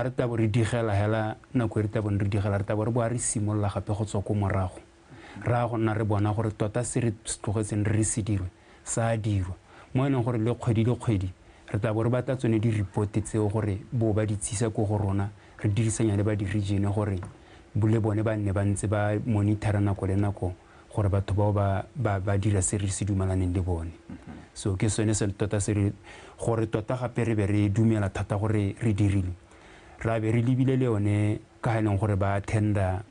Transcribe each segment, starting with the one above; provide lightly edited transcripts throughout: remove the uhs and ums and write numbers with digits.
Re tla bo re digela hela nako e re tla bong re digela, re tla bo re boa re simolola gape go tswa ko morago, re a go nna re bona gore tota se re tlogetseng re se dirwe sa dirwa, mo e leng gore le kgwedi le kgwedi re tla bo re batla tsone di-report tseo gore bo ba di tsisa ko go rona, re dirisanya le ba di-region gore le bone ba nne ba ntse ba monitora nako le nako gore batho bao ba dira se re se dumalaneng le bone. So ke sone se tota se re gore tota gape re be re dumela thata gore re dirile, ra be re lebile le yone ka ga e leng gore ba attenda,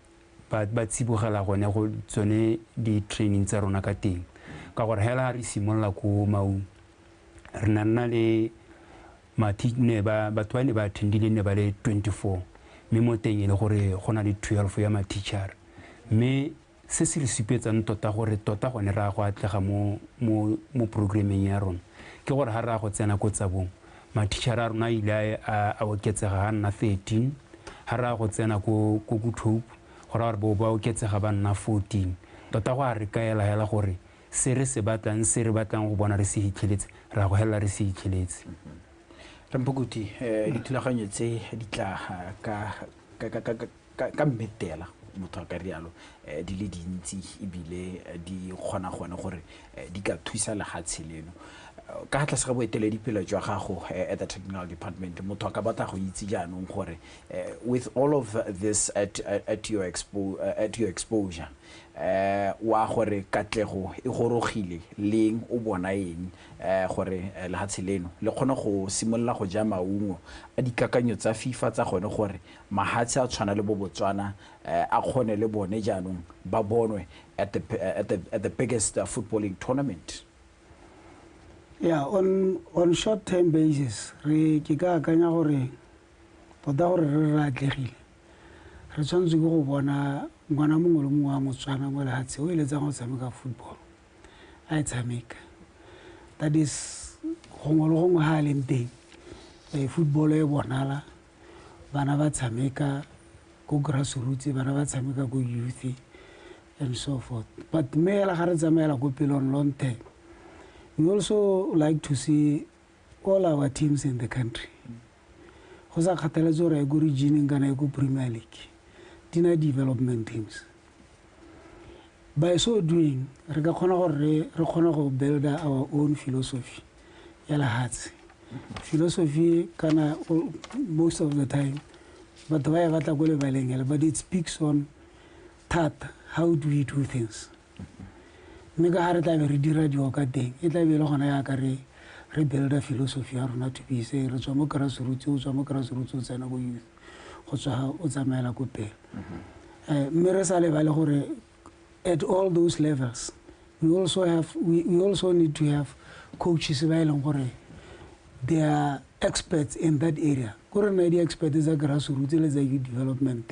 ba tsibogela gone go tsone di-training tsa rona ka teng, ka gore hela re simolola ko Maung re na nna le batho ba ne ba attendile ne ba le 24, mme mo teng e le gore go na le 12 ya ma-teacher. Mme se se re supetsang tota gore tota gone re a go atlega mo programmeng ya rona ke gore ga re a go tsena ko Tsabong, ma-teacher a rona a ile a oketsega ga nna 13. Ga re a go tsena ko Good Hope, go raya gore bo ba oketsega ba nna 14. Tota go a re kaela hela gore se re se batlang, se re batlang go bona re se hitlheletse, re a go helela re se hitlheletse. Rampukuti, dithulaganyo tse di tla ka mmetela, motho a ka rialo, di le dintsi ebile di kgona gone gore di ka thusa lehatshe leno. Ka tlase ga boeteledipele jwa gago at the technical department, motho a ka batla go itse jaanong gore with all of this at your exposure, wa gore katlego e gorogile leng, o bona eng gore lehatshe leno le kgone go simolola go ja maungo a dikakanyo tsa FIFA tsa gone gore mahatshe a tshwana le bo Botswana a kgone le bone jaanong ba bonwe at the biggest footballing tournament? Yeah, on short term basis, re ke ka akanya gore tota gore re atlegile, re tshwanetse ke go bona ngwana mongwe le mongwe wa Motswana mo lehatshe o eletsang go tshameka football a e tshameka. That is, gongwe le gongwe ga a leng teng, football e bonala, bana ba tshameka ko grassroots, bana ba tshameka ko youth and so forth. But mme hela ga re tsamaela ko pele on long term, we also like to see all our teams in the country, go sa kgathaletse gore e ko regioneng kana e ko Premier League, di na development teams. By so doing, re ka kgona gore re kgone go builda our own philosophy ya lehatshe. Philosophy kana most of the time batho ba e batla ko lebaleng hele, but it speaks on thata how do we do things. Mme ka ga re tlabe re dira dilo ka teng, e tlabe e le gona yaka re builda philosophy ya rona to be say re tswa mo grassroots, o tswa mo grassroots o tsena ko youth, go tswa o tsamaela ko pele. Mme re sa lebale gore at all those levels we also need to have coaches ba e leng gore they are experts in that area, ko re nna di-expert tsa grassroots le tsa youth development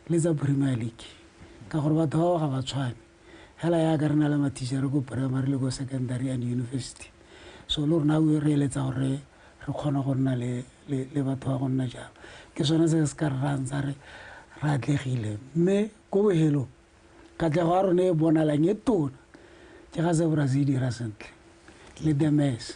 le tsa Premier League, ka gore batho bao ga ba tshwane hela yaka re na le mathišere ko primary le ko secondary and university. So le rona re eletsa gore re kgone go nna le batho ba go nna jalo. Ke sone se se ka re rayang tsa re re atlegile. Mme ko bohelong, katlego ya rona e bonalang e tona ke ga Zebras e dira sentle le Dames.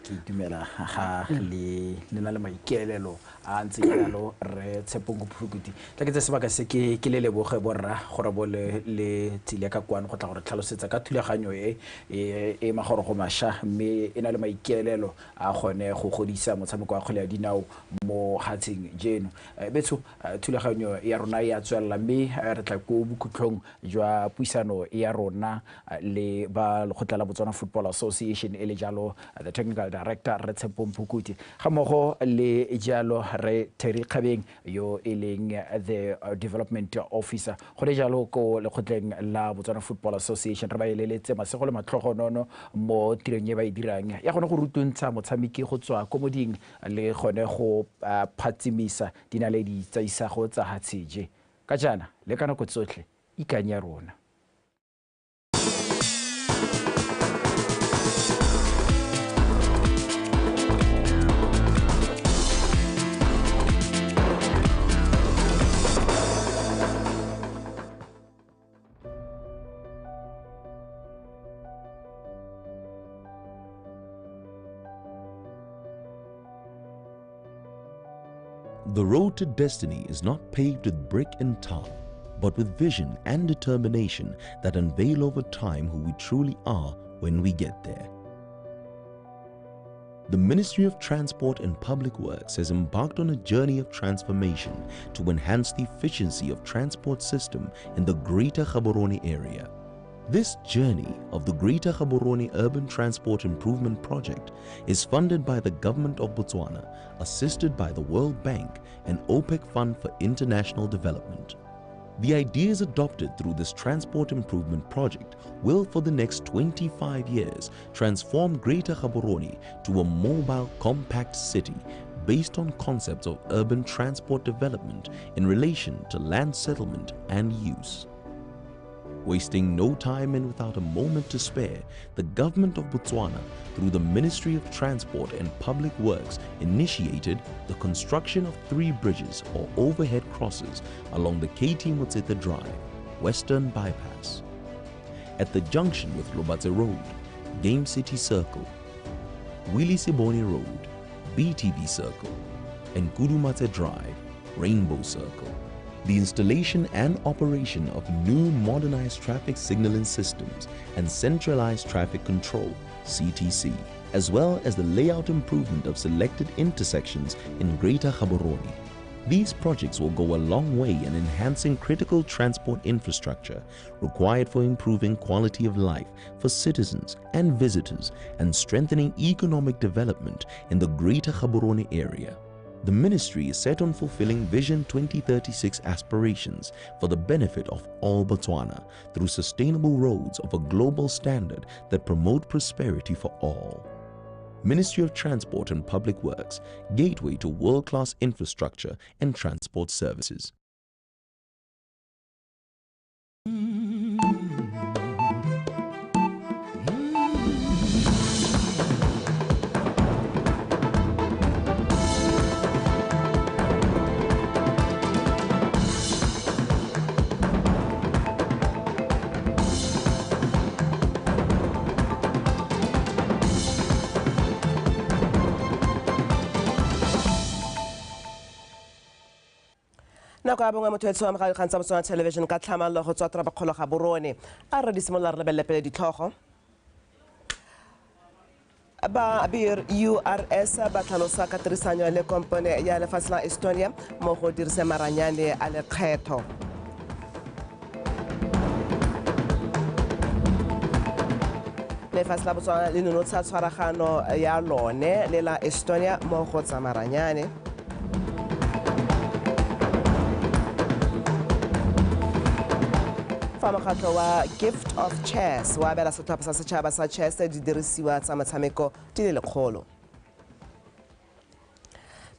Ke itumela ga le na le maikaelelo a ntse jalo. Re Tshepong Phukuti, tla ke tse sebaka se ke le leboge borra gore bo le tsile ka kwano go tla gore tlhalosetsa ka thulaganyo e magorogo mašwa, mme e na le maikaelelo a gone go godisa motshameko wa kgwele ya dinao mo hatsheng jeno. Betsho, thulaganyo ya rona e a tswelela, mme re tla ko bokhutlhong jwa puisano ya rona le ba lekgotla la Botswana Football Association, e le jalo the technical director re Tshepong Phukuti, ga mmogo le jalo re Terry Kgabeng yo e leng the development officer go le jalo ko lekgotleng la Botswana Football Association. Re ba eleletse masego le matlhogonono mo tirong e ba e dirang ya gone go rutuntsha motshameki go tswa ko moding le gone go phatsimisa dinaledi tsa isago tsa hatsheje. Ka jaana le ka nako tsotlhe, ikanya rona. The road to destiny is not paved with brick and tar, but with vision and determination that unveil over time who we truly are when we get there. The Ministry of Transport and Public Works has embarked on a journey of transformation to enhance the efficiency of transport system in the Greater Gaborone area. This journey of the Greater Gaborone Urban Transport Improvement Project is funded by the Government of Botswana, assisted by the World Bank and OPEC Fund for International Development. The ideas adopted through this transport improvement project will, for the next 25 years, transform Greater Gaborone to a mobile, compact city based on concepts of urban transport development in relation to land settlement and use. Wasting no time and without a moment to spare, the government of Botswana, through the Ministry of Transport and Public Works, initiated the construction of 3 bridges or overhead crosses along the KT Motsete Drive, Western Bypass, at the junction with Lobatse Road, Game City Circle, Willie Siboni Road, BTV Circle, and Kudumatse Drive, Rainbow Circle. The installation and operation of new modernized traffic signaling systems and centralized traffic control, CTC, as well as the layout improvement of selected intersections in Greater Gaborone. These projects will go a long way in enhancing critical transport infrastructure required for improving quality of life for citizens and visitors and strengthening economic development in the Greater Gaborone area. The ministry is set on fulfilling Vision 2036 aspirations for the benefit of all Botswana through sustainable roads of a global standard that promote prosperity for all. Ministry of Transport and Public Works, gateway to world-class infrastructure and transport services. Nako ya bongwe motho etsho wa mogala dikgang tsa Botswana Television ka tlhamallo go tswa toropokgolo Gaborone. A re di simolola re lebelele pele ditlhogo. Ba BURS ba tlhalosa ka tirisanyo le kompone ya lefatshe la Estonia mo go dirise maranyane a lekgetho. Lefatshe la Botswana le nonotsha tshwaragano ya lone le la Estonia mo go tsa maranyane. Fa mokgatlho wa Gift of Chess wa abela setlhopha sa setšhaba sa chess di dirisiwa tsa motshameko di le 100.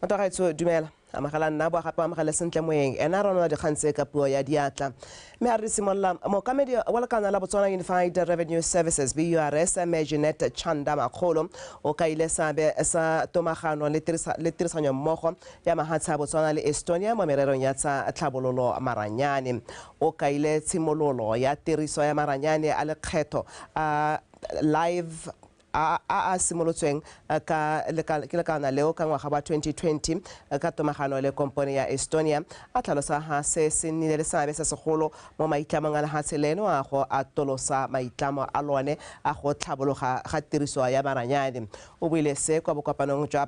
Matagaetso dumela, amogela nna bo gape amogele sentle moeng ena rona dikgang tse ka puo ya diatla. Mme a re simolola mookamedi wa lekala la Botswana Unified Revenue Services BURS Jeanette Chanda Makgolo o kaile seabe sa tomagano le tirisanyo mmogo ya mahatshe a Botswana le Estonia mo mererong ya tsa tlhabololo maranyane. O kaile tshimololo ya tiriso ya maranyane a lekgetho a live a a simolotsweng ka ke lekana leo ka ngwaga wa 2020 ka tomagano le kompone ya Estonia. A tlhalosa ha se se nnile le seabe se segolo mo maitlamong a lehatshe leno a go atolosa maitlamo a lone a go tlhabologa ga tiriso ya maranyane. O buile se kwa bokopanong jwa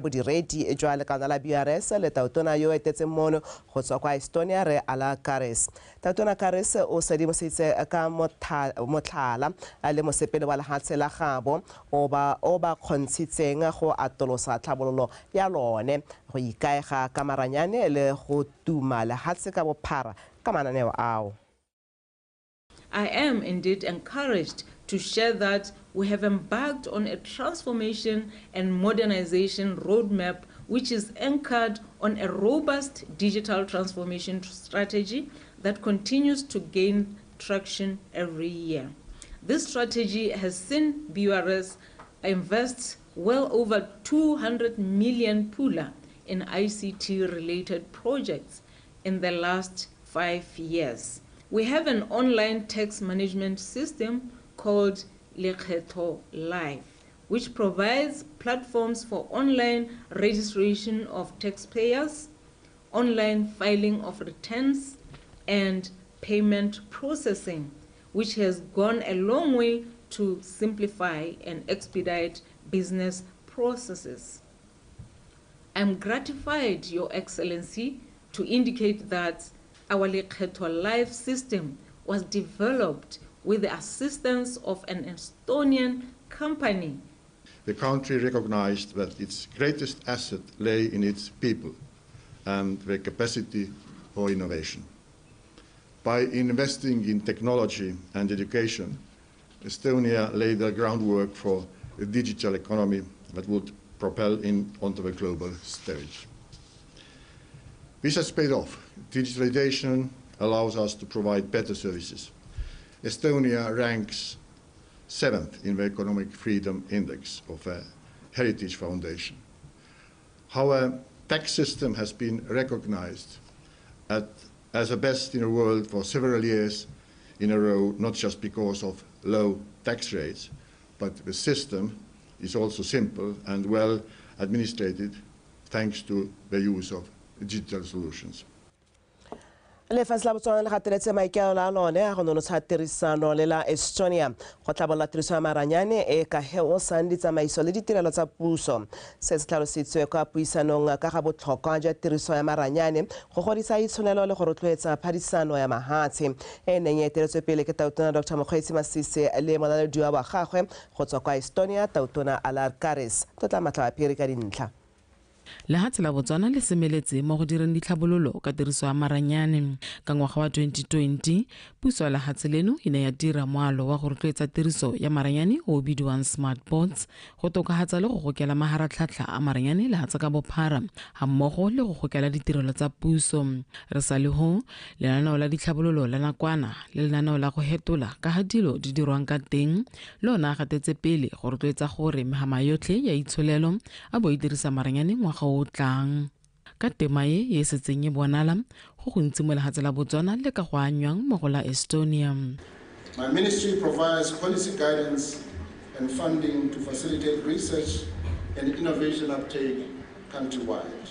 bodiredi jwa lekana la BRS le tautona yo etetseng mono go tswa kwa Estonia re Ala Karis. Tautona Karis o sedimositse ka motlhala le mosepele wa lehatshe la o ba kgontshitseng go atolosa tlhabololo ya lone go ikaega ka maranyane le go tuma lehatshe ka bophara ka mananeo ao. I am indeed encouraged to share that we have embarked on a transformation and modernization roadmap which is anchored on a robust digital transformation strategy that continues to gain traction every year. This strategy has seen BURS invest well over 200 million pula in ICT-related projects in the last 5 years. We have an online tax management system called Lekgetho Live, which provides platforms for online registration of taxpayers, online filing of returns, and payment processing, which has gone a long way to simplify and expedite business processes. I'm gratified, Your Excellency, to indicate that our Lekgetho Life system was developed with the assistance of an Estonian company. The country recognized that its greatest asset lay in its people and their capacity for innovation. By investing in technology and education, Estonia laid the groundwork for a digital economy that would propel onto the global stage. This has paid off. Digitalization allows us to provide better services. Estonia ranks 7th in the Economic Freedom Index of the Heritage Foundation. Our tax system has been recognized as the best in the world for several years in a row, not just because of low tax rates, but the system is also simple and well administrated thanks to the use of digital solutions. Lefatshe la Botswana le gateletse maikaelelo a lone a go nonotsha tirisano le la Estonia go tlhabolola tiriso ya maranyane e ka heosang ditsamaiso le ditirelo tsa puso. Se se tlhalositswe kwa puisanong ka ga botlhokwa jwa tiriso ya maranyane go godisa itsholelo le go rotloetsa phadisano ya mahatshe e neng e eteletswe pele ke Tautona Dr. Mokgweetsi Masisi le molalediwa wa gagwe go tswa kwa Estonia, Tautona Alar Karis. Tlotla Matlhabaphiri ka dintlha. Lehatshe la Botswana le semeletse mo go direng ditlhabololo ka tiriso ya maranyane. Ka ngwaga wa 2020, puso ya lehatshe leno e ne ya dira moalo wa go rotloetsa tiriso ya maranyane o o bidiwang smart boards go tokafatsa le go gokela maharatlhatlha a maranyane lehatshe ka bophara ga mmogo le go gokela ditirelo tsa puso. Re sa le ho lenaneo la ditlhabololo la nakwana le lenaneo la go hetola ka ga dilo di dirwang ka teng le ona a gatetse pele go rotloetsa gore mehama yotlhe ya itsholelo a bo e dirisa maranyane ngwaga o tlang. Ka tema e e setseng e bonala go gontsi mo lehatshe la Botswana le ka go anywang mo go la Estonia. My ministry provides policy guidance and funding to facilitate research and innovation uptake countrywide.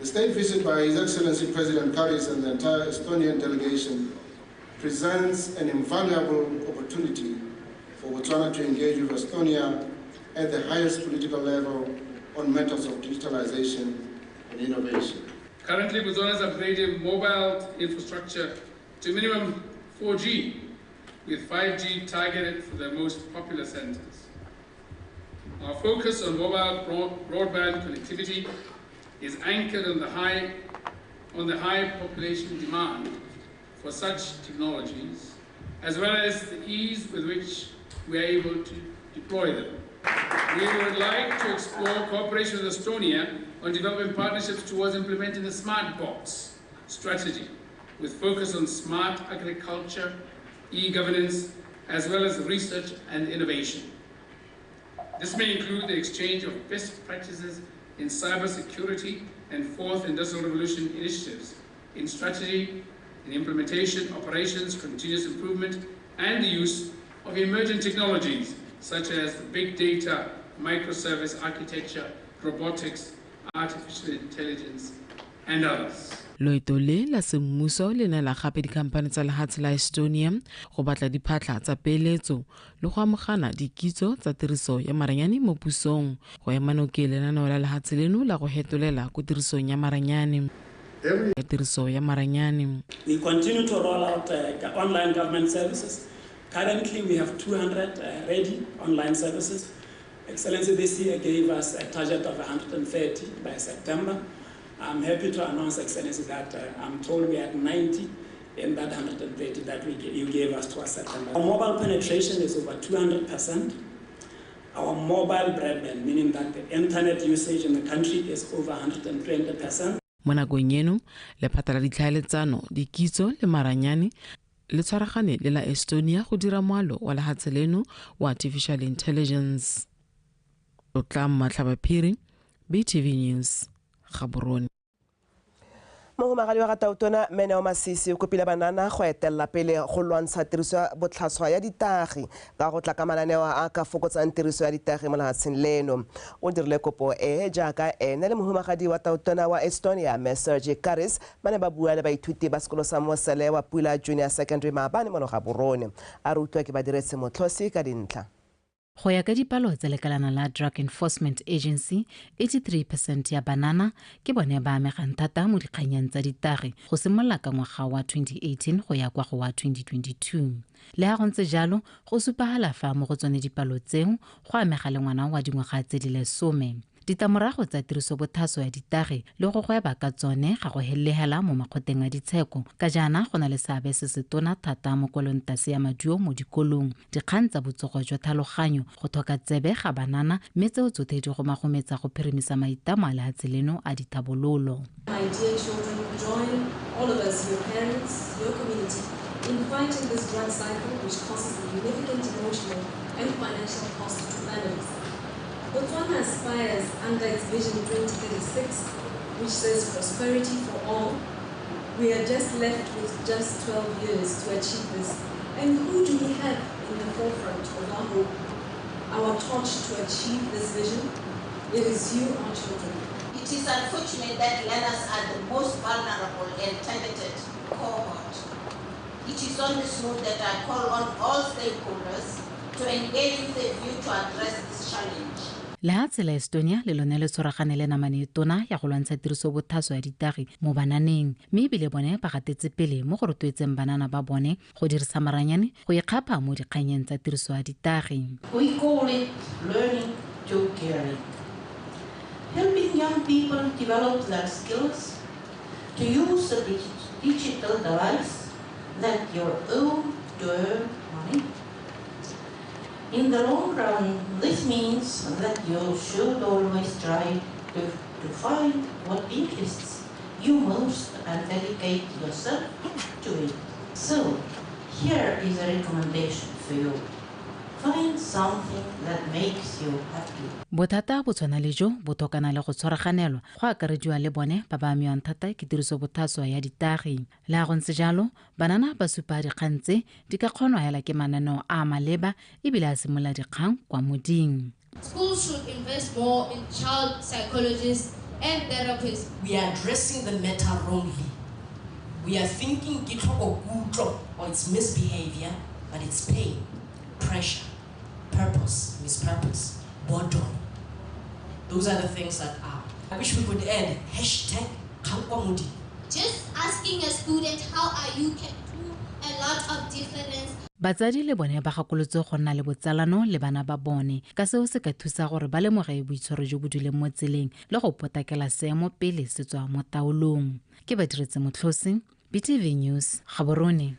The state visit by His Excellency President Karis and the entire Estonian delegation presents an invaluable opportunity for Botswana to engage with Estonia at the highest political level on matters of digitalization and innovation. Currently, Botswana is upgrading mobile infrastructure to minimum 4G, with 5G targeted for the most popular centers. Our focus on mobile broadband connectivity is anchored on the high population demand for such technologies, as well as the ease with which we are able to deploy them. We would like to explore cooperation with Estonia on developing partnerships towards implementing the Smart Box strategy, with focus on smart agriculture, e-governance, as well as research and innovation. This may include the exchange of best practices in cybersecurity and Fourth Industrial Revolution initiatives, in strategy, in implementation, operations, continuous improvement, and the use of emerging technologies such as big data, microservice architecture, robotics, artificial intelligence, and others. Loeto le la semmuso le neela gape dikhamphane tsa lehatshe la Estonia go batla diphatlha tsa peeletso le go amogana dikitso tsa tiriso ya maranyane mo pusong go ema nokeng lenaneo la lehatshe leno la go hetolela ko tirisong ya maranyane. Tiriso ya maranyane. We continue to roll out online government services. Currently, we have 200 ready online services. Excellency this year gave us a target of 130 by September. I'm happy to announce, Excellency, that I'm told we had 90 in that 130 that you gave us towards September. Our mobile penetration is over 200%. Our mobile broadband, meaning that the internet usage in the country is over 120%. Mo nakong eno, lephata la ditlhaeletsano, dikitso le maranyane le tshwaragane le la Estonia go dira moalo wa lehatshe leno wa artificial intelligence. Tlotla Matlhabaphiri, BTV News, Gaborone. Mohumagadi wa Tautona Meneo Masisi o kopile banana go etelela pele go lwantsha tiriso ya botlhaswa ya ditagi ka go tla ka mananeo a ka fokotsang tiriso ya ditagi mo lefatsheng leno. O dirile kopo e jaaka ene le mohumagadi wa Tautona wa Estonia Mme Sergei Karis ba ne ba bua le baithuti ba sekolo sa Mosele wa Pula Junior Secondary maabane mo Gaborone. A re utlwa ke badiretse motlhosi ka dintlha. Go ya ka dipalo tsa lekalana la Drug Enforcement Agency, 83% ya banana ke bone ba amegang thata mo dikganyeng tsa ditagi go simolola ka ngwaga wa 2018 go ya kwa go wa 2022. Le ha go ntse jalo, go supagala fa mo go tsone dipalo tseo go amega le ngwana wa dingwaga tse di 10. Ditlamorago tsa tirisobotlhaswa ya ditagi le go gweba ka tsone ga go helegela mo makgoteng a ditsheko ka jaana go na le seabe se se tona thata mo kwalong-tlase ya maduo mo dikolong, dikgang tsa botsogo jwa tlhaloganyo, go tlhoka tsebe ga banana, mme tseo tsotlhe di gomagometsa go phirimisa maitlamo a lehatshe leno a dithabololo. My dear children, join all of us, your parents, your community, in fighting this drug cycle which causes significant emotional and financial cost to families. Botswana aspires under its Vision 2036, which says prosperity for all. We are just left with just 12 years to achieve this. And who do we have in the forefront of our hope, our torch to achieve this vision? It is you, our children. It is unfortunate that learners are the most vulnerable and targeted cohort. It is on this note that I call on all stakeholders to engage with a view to address this challenge. Lehatshe la Estonia le lone le tshwaragane le namane e tona ya go lwantsha tirisobotlhaswa ya ditagi mo bananeng, mme ebile bone ba gatetse pele mo go rotloetseng banana ba bone go dirisa maranyane go ikgapha mo dikganyeng tsa tiriso ya ditagi. We call it learning to caring. Helping young people develop their skills to use the digital device that your own to earn money. In the long run, this means that you should always try to find what interests you most and dedicate yourself to it. So, here is a recommendation for you. Find something that makes you happy. Bothata bo tshwana le jo bo tlhokana le go tshwaraganelwa go akarediwa le bone ba ba amiwang thata ke tirisobotlhaswa ya ditagi. Le ha go ntse jalo, banana ba supa dikgang tse di ka kgonwa hela ke mananeo a maleba ebile a simolola dikgang kwa moding. Schools should invest more in child psychologists and therapists. We are addressing the matter wrongly. We are thinking ke tlhoko kutlo or it's misbehavior, but it's pain, pressure, purpose, mispurpose, boredom. Those are the things that are. I wish we could add hashtag #KgangKwaModing. Just asking a student how are you can do a lot of difference. Batsadi le bone ba gakolotse go nna le botsalano le bana ba bone ka seo se ka thusa gore ba lemoge boitshwaro jo bo duleng mo tseleng le go potakela seemo pele se tswa mo taolong. Ke badiretse motlhosi, BTV News, Gaborone.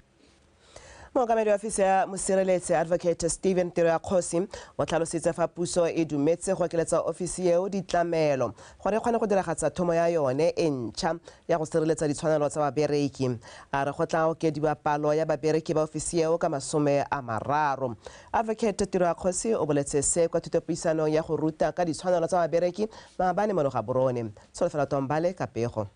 Mookamedi wa ofisi ya mosireletsi Advocate Stephen Tiroyakgosi o tlhalositse fa puso e dumetse go okeletsa ofisi eo ditlamelo gore e kgone go diragatsa thomo ya yone e ntšha ya go sireletsa ditshwanelo tsa babereki. A re go tla okediwa palo ya babereki ba ofisi eo ka 30. Advocate Tiroyakgosi o boletse se kwa thutopuisanong ya go ruta ka ditshwanelo tsa babereki maabane mo Gaborone. Tsholofelo Tombale ka pego.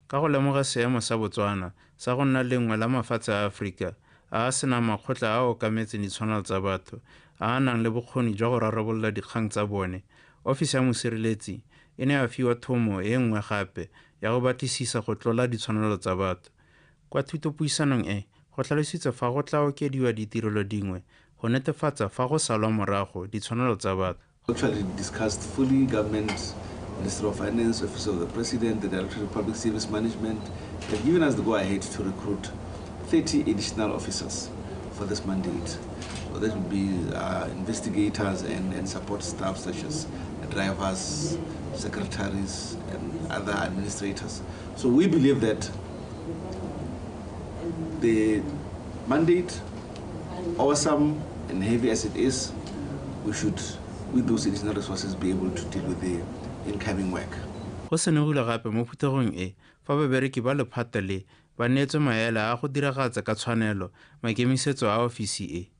Ka go lemoga seemo sa Botswana sa go nna lengwe la mafatshe a Aforika a a senang makgotla a okametseng ditshwanelo tsa batho a a nang le bokgoni jwa go rarabolola dikgang tsa bone, ofisi ya mosireletsi e ne ya fiwa thomo e nngwe gape ya go batlisisa go tlola ditshwanelo tsa batho. Kwa thutopuisanong e, go tlhalositswe fa go tla okediwa ditirelo dingwe go netefatsa fa go salwa morago ditshwanelo tsa batho. Actually discussed fully government, Minister of Finance, Office of the President, the Director of Public Service Management have given us the go-ahead to recruit 30 additional officers for this mandate. So that would be investigators and support staff such as drivers, secretaries, and other administrators. So we believe that the mandate, awesome and heavy as it is, we should, with those additional resources, be able to deal with the incoming work. Go senogile gape mo phuthegong e fa babereki ba lephata le ba neetswe maele a go diragatsa ka tshwanelo maikemisetso a ofisi e.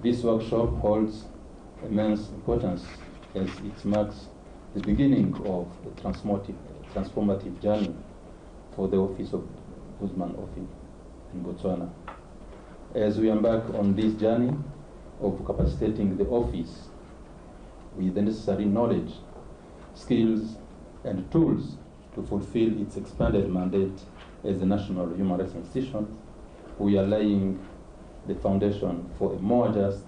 This workshop holds immense importance as it marks the beginning of a transformative journey for the Office of Ombudsman Office in Botswana. As we embark on this journey of capacitating the office with the necessary knowledge, skills, and tools to fulfill its expanded mandate as a national human rights institution, we are laying the foundation for a more just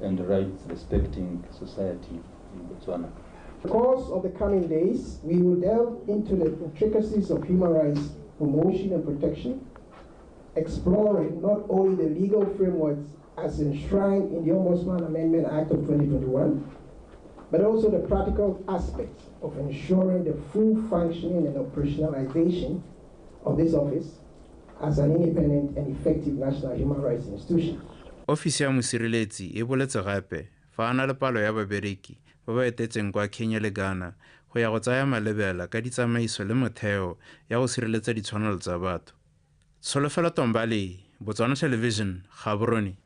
and rights-respecting society in Botswana. In the course of the coming days, we will delve into the intricacies of human rights promotion and protection, exploring not only the legal frameworks as enshrined in the Ombudsman Amendment Act of 2021, but also the practical aspects of ensuring the full functioning and operationalization of this office as an independent and effective national human rights institution. Ofisi ya mosireletsi e boletse gape fa a na le palo ya babereki ba ba etetseng kwa Kenya le Ghana go ya go tsaya malebela ka ditsamaiso le motheo ya go sireletsa ditshwanelo tsa batho. Tsholofelo Tombale, Botswana Television, Gaborone.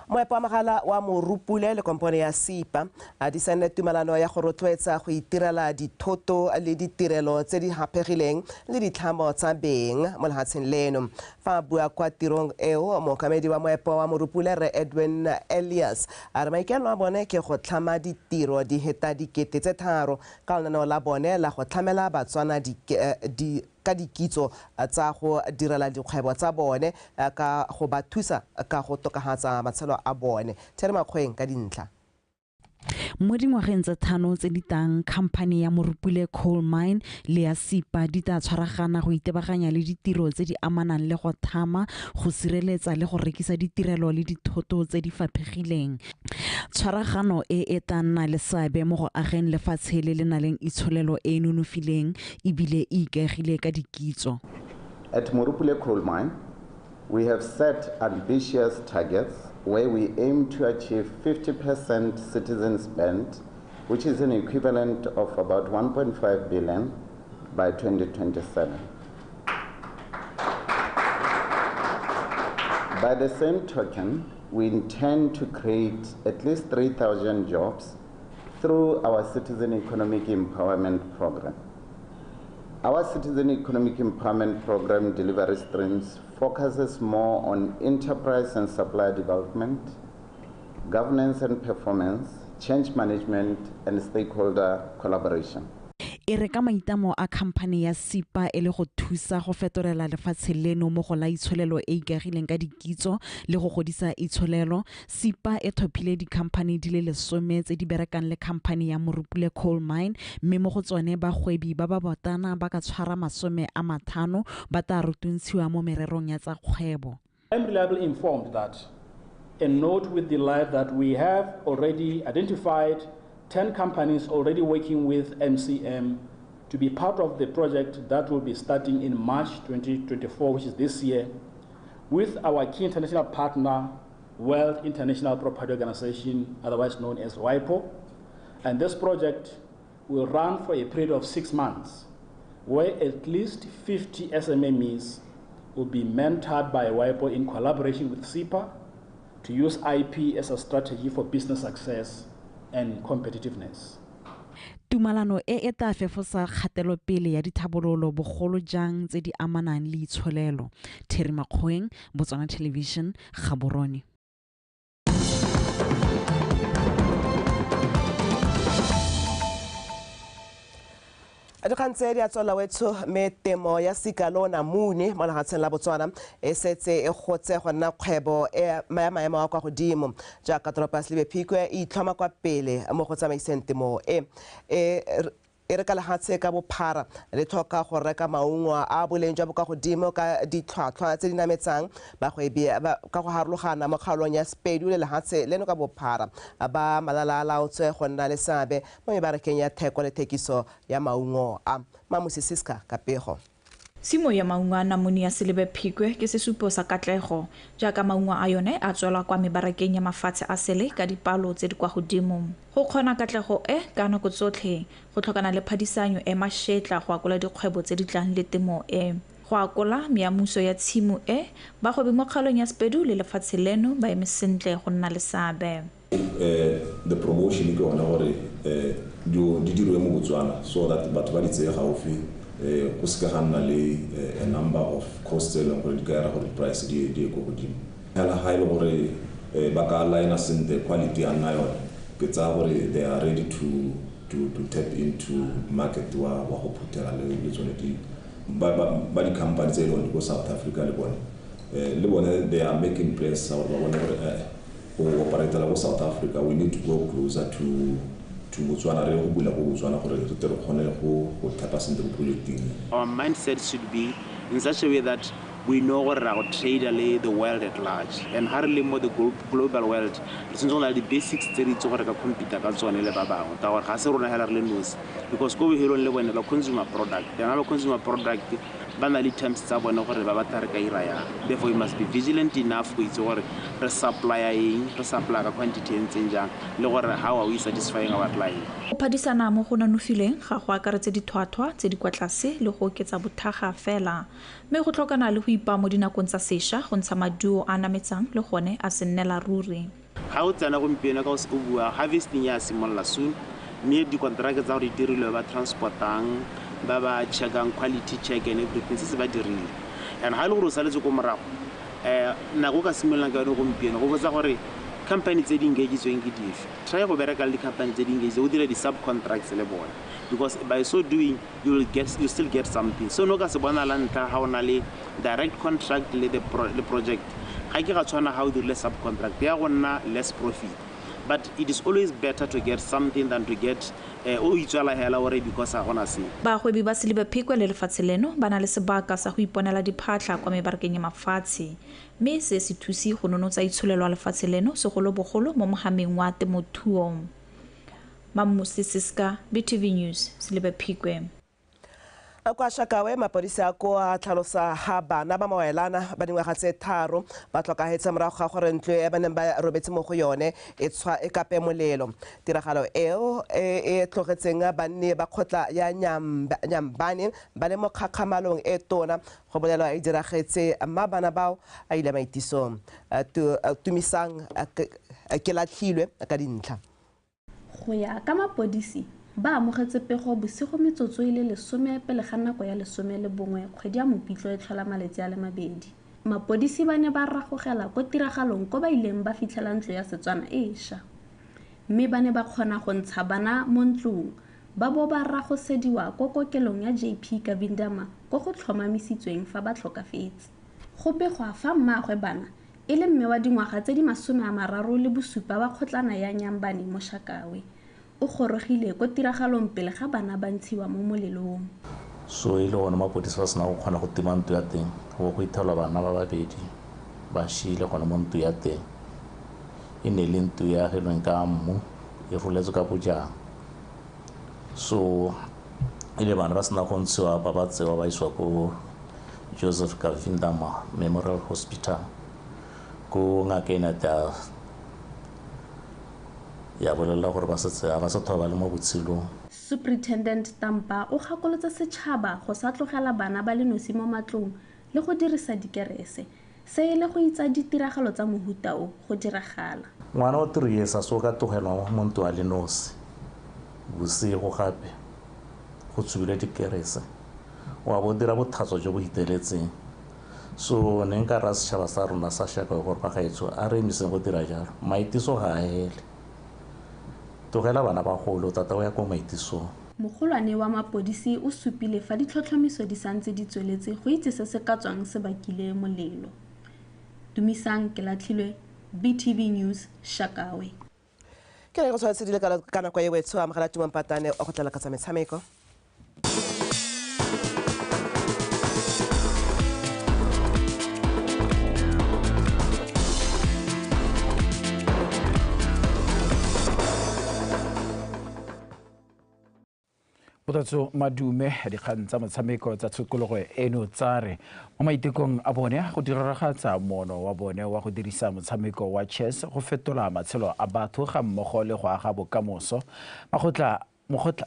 Moepo wa mogala wa Morupule le kompone ya SIPA a di saenne tumelano ya go rotloetsa go itirela dithoto le ditirelo tse di haphegileng le ditlhamo tsa beng mo lefatsheng leno. Fa a bua kwa tirong eo, mookamedi wa moepo wa Morupule re Edwin Elias a re maikaelelo a bone ke go tlhama ditiro di heta 3,000 ka lenaneo la bone la go tlhamela Batswana ka dikitso tsa go direla dikgwebo tsa bone ka go ba thusa ka go tokafatsa matshelo a bone. Theri Makgoeng ka dintlha. Mo dingwageng tse 5 tse di tang, khamphane ya Morupule Coal Mine le ya SIPA di tla tshwaragana go itebaganya le ditiro tse di amanang le go thama, go sireletsa le go rekisa ditirelo le dithoto tse di faphegileng. Tshwaragano e e tla nna le seabe mo go ageng lefatshe le le nang le itsholelo e e nonofileng ebile e ikaegile ka dikitso. At Morupule Coal Mine, we have set ambitious targets where we aim to achieve 50% citizen spend, which is an equivalent of about 1.5 billion by 2027. By the same token, we intend to create at least 3,000 jobs through our Citizen Economic Empowerment Program. Our Citizen Economic Empowerment Program delivery streams focuses more on enterprise and supply development, governance and performance, change management, and stakeholder collaboration. E re ka maitamo a khamphane ya SIPA e le go thusa go fetolela lefatshe leno mo go la itsholelo e ikagileng ka dikitso le go godisa itsholelo, SIPA e thophile dikhamphane di le 10 tse di berekang le khamphane ya Morupule Coal Mine, mme mo go tsone bagwebi ba ba botana ba ka tshwara 50 ba tla rutuntshiwa mo mererong ya tsa kgwebo. I'm reliably informed that and note with delight that we have already identified 10 companies already working with MCM to be part of the project that will be starting in March 2024, which is this year, with our key international partner, World International Property Organization, otherwise known as WIPO. And this project will run for a period of 6 months, where at least 50 SMMEs will be mentored by WIPO in collaboration with SIPA to use IP as a strategy for business success and competitiveness. Tumalano e e tla fefosa kgatelopele ya dithabololo bogolo jang tse di amanang le itsholelo. Theri Makgoeng, Botswana Television, Gaborone. Dikgang tse di a tswela wetsho mme temo ya sika le namune mo lefatsheng la Botswana e setse e gotse go nna kgwebo ya maemo a kwa godimo jaaka toropo ya Selebi Phikwe e itlhoma kwa pele mo go tsamaiseng temo e e re ka lefatshe ka bophara le tlhoka go reka maungo a boleng jwa bo kwa godimo ka ditlhwatlhwa tse di nametsang bagwebi ka go harologana mo kgaolong ya Sepedu le lefatshe leno ka bophara ba malala a laotswe go nna le seabe mo mebarakeng ya theko le thekiso ya maungo a. Mamusi Siska ka pego. Tshimo ya maungo a namune ya Selebi Phikwe ke sesupo sa katlego jaaka maungo a yone a tswelwa kwa mebarakeng ya mafatshe a sele ka dipalo tse di kwa godimo. Go kgona katlego e ka nako tsotlhe go tlhokana le phadisanyo e mašetla go akola dikgwebo tse di tlang le temo e. Go akola meamuso ya tshimo e, bagwebi mo kgaolong ya Sepedu le lefatshe leno ba eme sentle go nna le seabe. The promotion ke gona gore Di dirwe mo Botswana so that batho ba di tseye gaufi, go seka ga nna le a number of costs tse e leng gore di ka era gore price di ye ko godimo. Fela ga e le gore ba ka aligna sentle, quality ya nna yone, ke tsaya gore they are ready to tap into market wa go phuthela le tsone di ba di-company tse e leng ko South Africa. Le bone they are making plans gore ba bone gore go operatela ko South Africa, we need to go closer to Botswana, re go bula ko Botswana gore re tle re kgone go thapa sentle ko projecting. Our mindset should be in such a way that we know gore ra go trade le the world at large, and ha re le mo the global world, re tshwanetse go na le di-basics tse re itse gore ka compete ka tsone le ba bangwe, ka gore ga se rona hela re le nosi, because ko bohelong le bone ba consumer product, and ha ba consumer product ba na le terms tsa bone gore ba batla re ka ira yang. Therefore, we must be vigilant enough go itse gore re supplya eng, re supply ka quantity e ntseng jang, le gore how are we satisfying our client. Go phadisana mo go nonofileng ga go akaretse ditlhwatlhwa tse di kwa tlase le go oketsa bothaga fela, mme go tlhokana le go ipaa mo dinakong tsa sešwa go ntsha maduo a nametsang le gone a se nnela ruri. Ga o tsena gompieno ka o se o bua, harvesting ya simolola soon, mme dikonteraka tsa gore di dirilwe, ba transportang, ba ba checkang, quality check and everything se se ba dirile. And ga e le gore o saletse ko morago, nako o ka simololang ka yone gompieno go botsa gore company tse di engagetsweng ke dife. Try go bereka le di-company tse di engagetsweng, o dire di-subcontracts le bone, because by so doing you still get something. So no ka se bona la ntlha ga o na le direct contract le the le project, ga ke ga tshwana ga o dirile subcontract ya go nna less profit, but it is always better to get something than to get o itswela hela ore because ga gona se. Bagwebi ba Selibe Phikwe le lefatshe leno ba na le sebaka sa go iponela diphatlha kwa mebarakeng ya mafatshe, mme se se thuse go nonotsa itsholelo ya lefatshe leno, segolobogolo mo mohameng wa temothuo. Mammusi Siska, BTV News, Selibe Phikwe. Kwa Shakawe, mapodisi a ko a tlhalosa ha bana ba mawelana ba dingwaga tse 3 ba tlhokahetse morago ga gore ntlo e ba neng ba robetse mo go yone e tshwa e kape molelo. Tiragalo eo e tlogetseng banni ba kgotla ya Nyambane ba le mo kgakgamalong e tona, go bolelwa e diragetse mma bana bao a ile maitisong. Tumisang ke latlhilwe ka dintlha. Go ya ka mapodisi, ba amogetse pego bosigo metsotso e le 10 pele ga nako ya 11 kgwedi ya Mopitlo e tlhola malatsi a le 2. Mapodisi ba ne ba ragogela ko tiragalong ko ba ileng ba fitlhela ntlo ya Setswana e ša, mme ba ne ba kgona go ntsha bana mo ntlong ba bo ba ragosediwa ko kokelong ya JP Kavindama ko go tlhomamisitsweng fa ba tlhokafetse. Go begwa fa mmaagwe bana e le mme wa dingwaga tse di 37 wa kgotlana ya Nyambane mo Shakawe, o gorogile ko tiragalong pele ga bana ba ntshiwa mo molelong. So e le gone mapodisi ba sena go kgona go tima ntlo ya teng, go go ithelwa bana ba babedi ba šile gone mo ntlo ya teng. E ne le ntlo e agilweng ka mmu, e roletswe ka bojang. So e le bana ba sena go ntshiwa, ba ba tsewa ba isiwa ko Joseph Kavindama Memorial Hospital, ko ngaka e ne ya bolelela gore ba setse ba sa tlhola ba le mo botshelong. Superintendent Tampa o gakolotse setšhaba go sa tlogela bana ba le nosi mo matlong le go dirisa dikerese, se e le go itsa ditiragalo tsa mohuta o go diragala. Ngwana wa 3 years a se o ka tlogelwang mo ntlo a le nosi bosigo, gape go tsubile dikerese, wa bo dira botlhaswa jo bo feteletseng. So ne nka raya setšhaba sa rona sa Shakawe gore bagaetsho a re emiseng go dira jalo, maitiso ga a hele, tlogela bana bagolo, tata o ya ko maitisong. Mogolwane wa mapodisi o supile fa ditlhotlhomiso di santse di tsweletse go itse se se ka tswang se bakile molelo. Dumisang Kelatlhilwe, BTV News, Shakawe. Ke re go tshwanetse dile ka nako e wetsho amogela Tumang Patane o go tlela ka tsa metshameko. Botatso madume, dikgang tsa motshameko tsa tshokologo eno tsa re mo maitekong a bone go diragatsa moono wa bone wa go dirisa motshameko wa chess go fetola matshelo a batho ga mmogo le go aga bokamoso,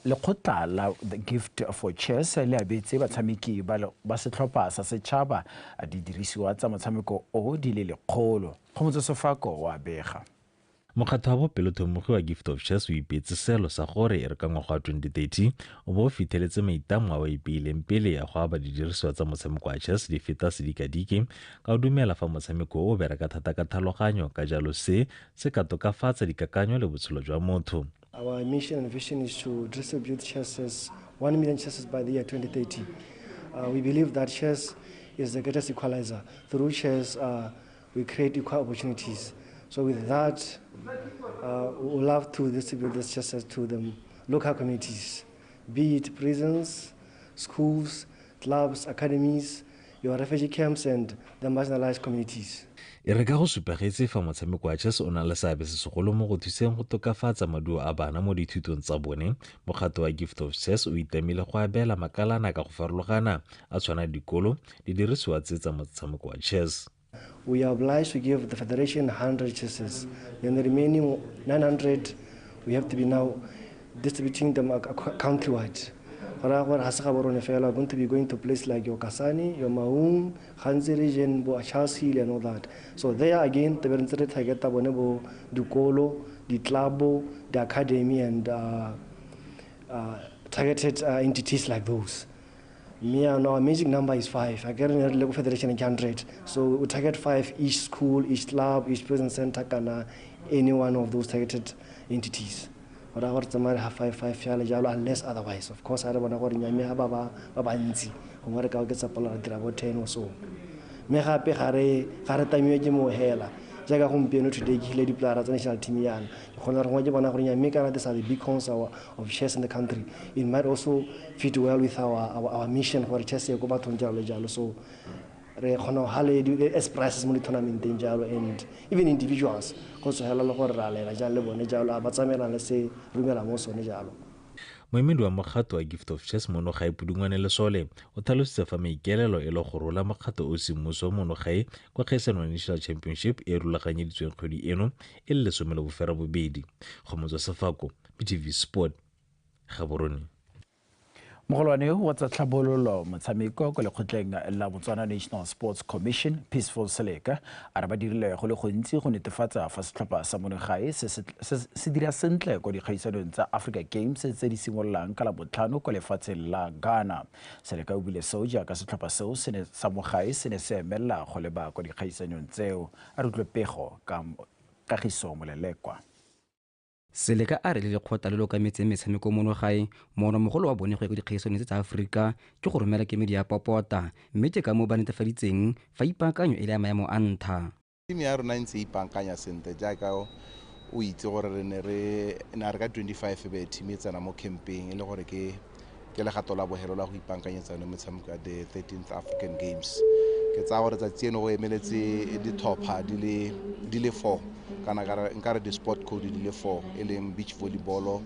lekgotla la The Gift for Chess le abetse batshameki ba setlhopha sa setšhaba didirisiwa tsa motshameko o di le 100. Kgomotso Sefako wa bega. Mokgatho wa bopelotlhomogi wa Gift of Chess o ipeetse seelo sa gore e re ka ngwaga wa 2030 o bo o fitlheletse maitlamo a o a ipeileng pele ya go aba didirisiwa tsa motshameko wa chess di feta sedikadike ka o dumela fa motshameko o bereka thata ka tlhaloganyo, ka jalo se se ka tokafatsa dikakanyo le botshelo jwa motho. Our mission and vision is to distribute chesses, 1 million chesses by the year 2030. We believe that chess is the greatest equalizer. Through chess, we create equal opportunities. So with that, we would love to distribute these chesses to the local communities, be it prisons, schools, clubs, academies, your refugee camps and the marginalized communities. E re ka go supegetse fa motshameko wa chess o na le seabe se segolo mo go thuseng go tokafatsa maduo a bana mo dithutong tsa bone, mokgatho wa Gift of Chess o itamile go abela makalana ka go farologana a tshwana dikolo didirisiwa tse tsa motshameko wa chess. We are obliged to give the federation 100 chesses. Then the remaining 900 we have to be now distributing them countrywide. Gore ga se ga borone fela, we're going to be going to places like your Kasane, your Maun, Ghanzi region, bo Charles Hill and all that. So there again, the ntse re targeta bone bo dikolo, ditlabo, the academy and targeted entities like those. Our magic number is 5. I get in the federation 100. So we target 5 each school, each club, each prison center, kana any one of those targeted entities. Ora gore tsamaya ha 5 5 jalo jalo unless otherwise. Of course, ha re bona gore nyame ha ba ba bantsi gongwe re ka oketsa palo ra dira bo 10 or so. Mme gape ga re tamiwe ke mo hela. Jaaka gompieno today ke hile dipolara tsa national team yana. Ke kgona gore gongwe ke bona gore nyame kana these are the big cons of chess in the country. It might also fit well with our mission gore chess e ko bathong jalo jalo. So re kgona go hale as prices mo di-tournamenteng jalo and even individuals go tsogela le gore re a lela jalo le bone jalo a ba tsamaelana le se romela mo sone jalo. Moemedi wa mokgatho wa Gift of Chess mono gae Pudungwane Lesole o tlhalositse fa maikaelelo e le go rola mokgatho o semmuso mono gae kwa kgaisano ya National Championship e rulaganyeditsweng kgwedi eno e le 18. Go Sefako, BTV Sport, Gaborone. Mogolwane wa tsa tlhabololo motshameko ko lekgotleng la Botswana National Sports Commission Peaceful Seleka a re ba dirile go le gontsi go netefatsa fa setlhopha sa monogae se dira sentle ko dikgaisanong tsa Africa Games tse di simololang ka Labotlhano ko lefatsheng la Ghana. Seleka o bile seo jaaka setlhopha seo sa mogae se ne se emelela go leba ko dikgaisanong tseo. A re utlwe pego ka Kagiso Molelekwa. Seleka a re le lekgotla le lokametseng metshameko mono gae moonomogolo wa bone go ya ko dikgaisanong tse tsa Aforika ke go romela kemedi ya popota, mme ke ka moo ba netefaditseng fa ipaakanyo e le ya maemo a ntlha. Team ya rona e ntse e ipaakanya sentle jaaka o itse gore re ne re ka 25 be team e tsena mo campeng e le gore ke legato la bogelo la go ipaakanyetsa yone metshameko ya the 13th African Games. Ke tsaya gore tsatsi eno go emeletse ditlhopha di le 4 kana nka re di-sport code di le 4 e leng beach volleyball,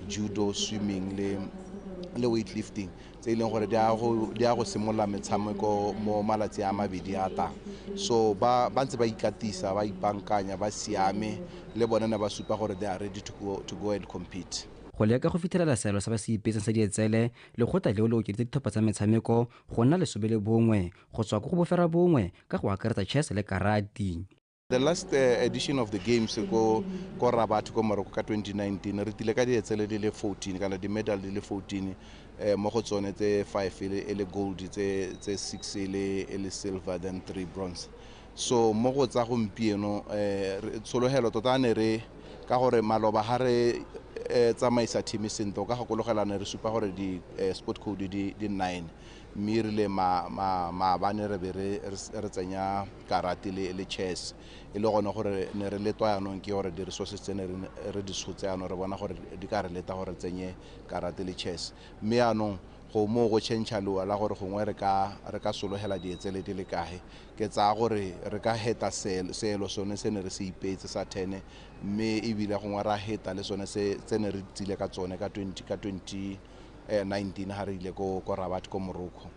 judo, swimming le weightlifting tse e leng gore di a go simolola metshameko mo malatsi a mabedi a tlang. So ba ntse ba ikatisa, ba ipaakanya, ba siame le bone ne ba supa gore they are ready to go and compete. Go leka go fitlhelela seelo sa ba se ipeetseng sa dietsele, lekgotla leo le okeditse ditlhopha tsa metshameko go nna 11 go tswa ko go 9 ka go akaretsa chess le karate. The last edition of the games ko Rabat ko Morocco ka 2019 re tile ka dietsele di le 14 kana di medal di le 14 mo go tsone tse 5 e le gold, tse 6 e le silver, then 3 bronze. So mo go tsa gompieno tshologelo tota ne re ka gore maloba ha re tsamaisa team sentle ka gakologelana re supa gore di sport code di 9 mme re le maabane re be re tsenya karate le chess e le gone gore ne re letwa yanong ke gore di-resources tse ne re di tshotse yanong re bona gore di ka re leta gore tsenye karate le chess, mme yanong go mo go change loa la gore gongwe re ka sologela dietsele di le kae. Ke tsaya gore re ka heta seelo sone se ne re se ipeetse sa 10 mme ebile gongwe ra heta le sone se ne re tsile ka tsone ka 2019 ha re ile ko Rabat ko Morocco.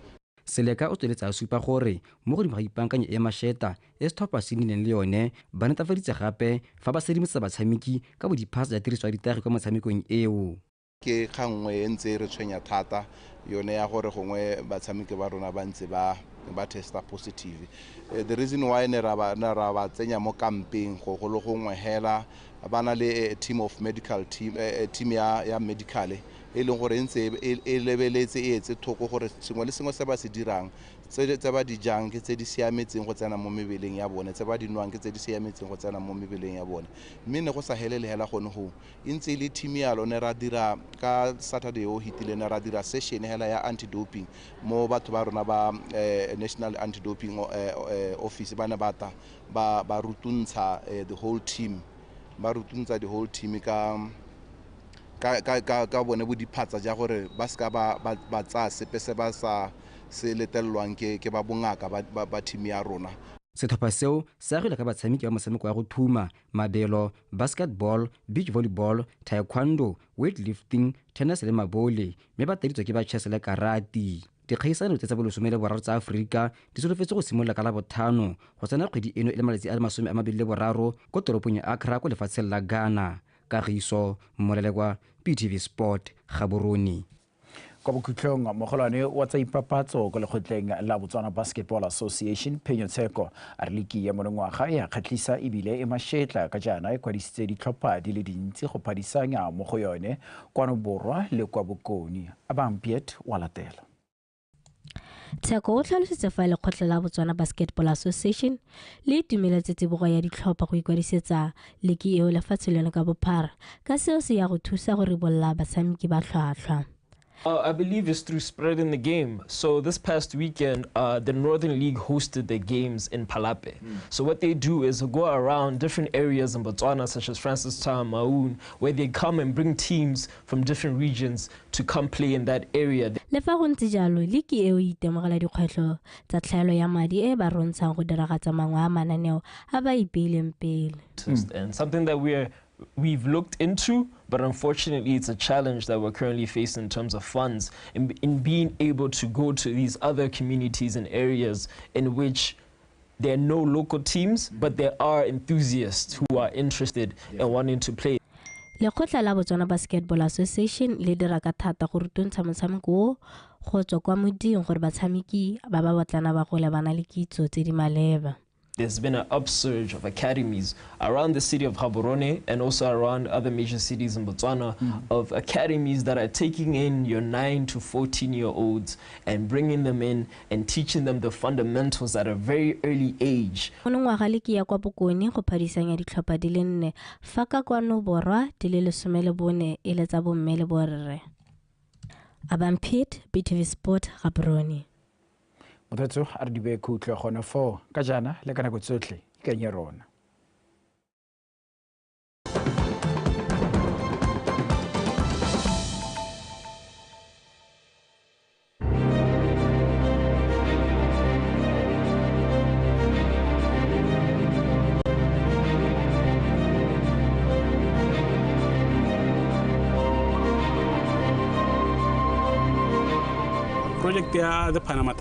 Seleka o tsweletse a supa gore mo godimo ga ipaakanya e mašeta e setlhopha se nnileng le yone ba netefaditse gape fa ba sedimosetsa batshameki ka bo diphasa tsa tiriso ya ditagi kwa motshamekong eo. Ke kgang nngwe e ntse e re tshwenya thata yone ya gore gongwe batshameki ba rona ba ntse ba Ba testa positive. The reason why ne ra ba tsenya mo kampeng go go le gongwe hela ba na le team of medical team, team ya medical e leng gore ntse e lebeletse e etse thoko gore sengwe le sengwe se ba se dirang, tse ba di jang ke tse di siametseng go tsena mo mebeleng ya bone, tse ba di nwang ke tse di siametseng go tsena mo mebeleng ya bone. Mme ne go sa helele hela gone go e ntse e le team ya lone. Ra dira ka Saturday o hitile, ne ra dira session hela ya anti-doping mo batho ba rona ba National Anti-Doping Office ba ne ba ta ba rutuntsha the whole team, ba rutuntsha the whole team ka bone bo diphatsa ja gore ba ska ba tsaya sepe se ba sa se letelelwang ke ba bongaka ba team ya rona. Setlhopha seo se agile ka batshameki ba motshameko wa go thuma, mabelo, basketball, beach volleyball, taekwondo, weightlifting, tennis le mabole, mme ba taditswe ke ba chess le karate. Dikgaisano tse tsa bolesome le boraro tsa Aforika di solofetse go simolola ka Labotlhano go tsena kgwedi eno e le malatsi a le 23 ko toropong ya Accra ko lefatsheng la Ghana. Kagiso Mmolelekwa, BTV Sport, Gaborone. Kwa bokhutlong, mogolwane wa tsa ipapatso ko lekgotleng la Botswana Basketball Association, Phenyo Tsheko, a re liki ya monongwaga e a kgatlhisa ebile e mašetla ka jaana e kwadisitse ditlhopha di le dintsi go phadisanya mo go yone kwano borwa le kwa bokone. Abang Piet wa latela. Tsheko o tlhalositse fa lekgotla la Botswana Basketball Association le itumeletse tsibogo ya ditlhopha go ikwadisetsa liki eo lefatshe leno ka bophara, ka seo se ya go thusa go ribolola batshameki ba tlhwatlhwa. I believe it's through spreading the game. So this past weekend, the Northern League hosted the games in Palape. So what they do is go around different areas in Botswana, such as Francistown, Maun, where they come and bring teams from different regions to come play in that area. Le fa go ntse jalo, liki eo e itemogela dikgwetlho tsa tlhaelo ya madi e ba rontshang go diragatsa mangwe a mananeo a ba ipeileng pele. And something that we've looked into, but unfortunately it's a challenge that we're currently facing in terms of funds in being able to go to these other communities and areas in which there are no local teams, but there are enthusiasts who are interested in wanting to play. Lekgotla la Botswana Basketball Association le dira ka thata go rutuntsha motshameko o go tswa kwa moding gore batshameki ba ba botlana ba gole ba na le kitso tse di maleba. There's been an upsurge of academies around the city of Gaborone and also around other major cities in Botswana, of academies that are taking in your 9 to 14-year-olds and bringing them in and teaching them the fundamentals at a very early age. Monongwaga liki ya kwa bokone go phadisanya ditlhopha di le 4, fa ka kwano borwa di le 14 e le tsa bomme le borre. Abang Piet, BTV Sport, Gaborone. Mothatso a re di beye khutlo gone foo ka jaana le ka nako tsotlhe ikanye rona. Project ya the Panama